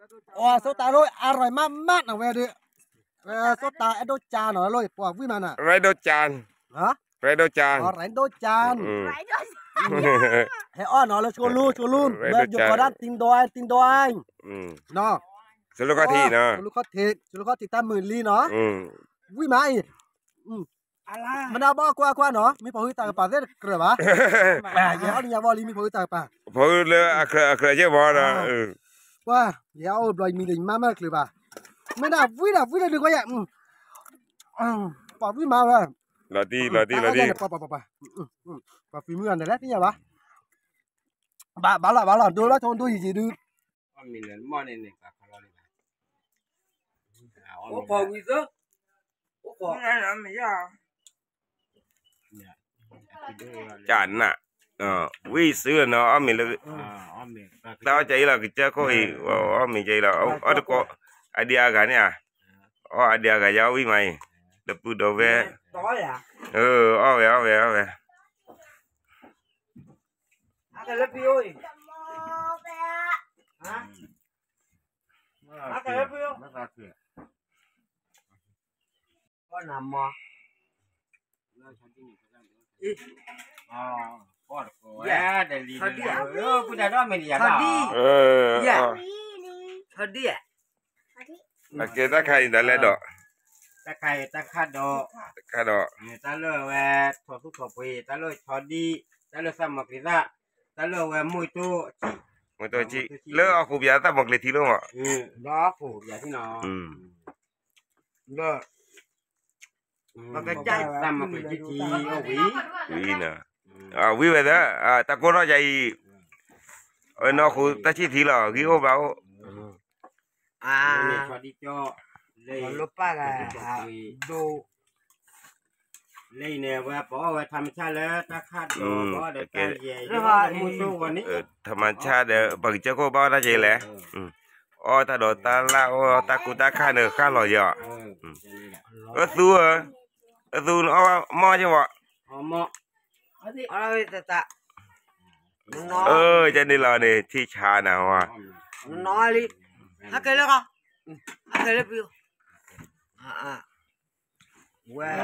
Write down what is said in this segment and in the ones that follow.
အိၣ် စီၤတၤလိၣ် အရၢၢ်မးမးနီၤဝဲဒုး, စီၤတၤအဲၣ်ဒိၣ်ကၠါနီၤလိၣ် ပှၤဝံၣ်မးနၤ, ရဲဒိုချန်, ရဲဒိုချန်, ဟဲအီၣ်နီၤလၢဆိလူၤဆိလူၤ, ယိၤကီးဒၣ် တံဒွဲတံဒွဲ, ဆိလူၤခီၣ်ထံးနီၤ, ဆိလူၤခီၣ်ထံး ဆိလူၤခီၣ်ထံးတၢ်မုာ်လံနီၤ, ဝံၣ်မးအံၤ မနုၤဘၣ်ကွၢ်ကွၢ်နီၤ မ့ၢ်ဖီဟုတၢ်ကပၤသ့ၣ်တကြၢးဘၣ်, ယဟဲအီၣ်လၢညါဘီလံ မ့ၢ်ဖီဟုတၢ်ကပၤ, ဖီဟုလၢအကြၢးကဲမီၤနီၤ, ကွၢ် ယဟဲအီၣ်အိၣ်ဘျီ ယမံၤဒီးယမါမ့ၢ်တချုးဘၣ်, မ့ၢ်ဒၣ်ဝံၣ်ဒၣ်ဝံၣ်ဒၣ်ဒုးကွၢ်ယဲ, ပှၤဝံၣ်မးဝဲ, လီၤတံၢ်လီၤတံၢ်လီၤတံၢ်, ပှၤဖံးမုၢ်ဂၤန့ၣ်လဲၣ်သ့ၣ်ညါဘၣ်, ဘၣ်လီၤဘၣ်လီၤ ဒိလီၤဆိဒိယံာ်ယံာ်ဒုး ကနၣ်, ဝံၣ်စုနီၤ အီၣ်မ့ၤလၢ တၢ်အီၣ်ကၢအံၤလီၤ ကစၢၢ်ခိၣ်အံၤ အီၣ်မ့ၤကၢအံၤလီၤ အီၣ်တကိး အဒံအါဂၤန့ၣ်ဧါ, အီၣ်အဒံအါဂၤယါဝံၣ်မးအံၤ ဒီပုၢ်ဒီဝဲၢ်, အီၣ်ဝဲအီၣ်ဝဲအီၣ်ဝဲ ကဲတၢ်ခါအံၤတၢ်လဲၣ်ဒီး, တၢ်ခါအံၤတၢ်ခါဒီး, တၢ်ခါဒီး, တၢ်လၢဝဲ ထိၣ်သူထိၣ်ပှ့ၤ တၢ်လၢဆီဒံၣ် တၢ်လၢသၣ်မီၤကျ့ၤသၣ်, တၢ်လၢဝဲမူၢ်တိၢ်, မူၢ်တိၢ်ဆံ, လၢအီၣ်ဃုာ်ပယီၤသၣ်မီၤကျ့ၤထံလီၤမး, လၢအီၣ်ဃုာ်ပယီၤထံနီၤ, လၢ ပကစၢ်သၣ်မီၤကျ့ၤထံထံအိၣ်ဝံၤ, ဝံၤနီၤ, ဝံၤဝဲသၢ, တၢ်ကိၢ်ထီၣ်ယၤအံၤ, အနီၢ်ဃုာ်တၢ်ဆံၣ်ထံလီၤ ဂံၢ်အိၣ်ဘါအိၣ်, လၢန့ၣ်ပအီၣ်ဝဲထမဆၣ်လၢတၢ်ခါဒီး, ထမဆၣ်ဒီး ပှၤကစၢၢ်ခိၣ်ဘၣ်အီၣ်တၢ်က့ၤလဲၣ်, အီၣ်တၢ်ဒီးတၢ်လၢ်အီၣ်တၢ်ကူတၢ်ခါန့ၣ်ဃၣ်လီၤယီၤ, အသူဧၢ, အသူနအီၣ်မီၢ်က့ၤဝဲ, အၢ ကန့ၣ်လီၤန့ၣ် ထံၣ်ဆါနၤဝဲ, အၢ ထံၣ်ဆါလီၤဝဲအံ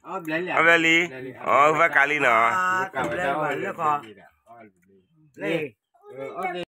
ၤ, အဘျဲၣ်လံ, အဘၣ်ကးလံနီၤ, လၢ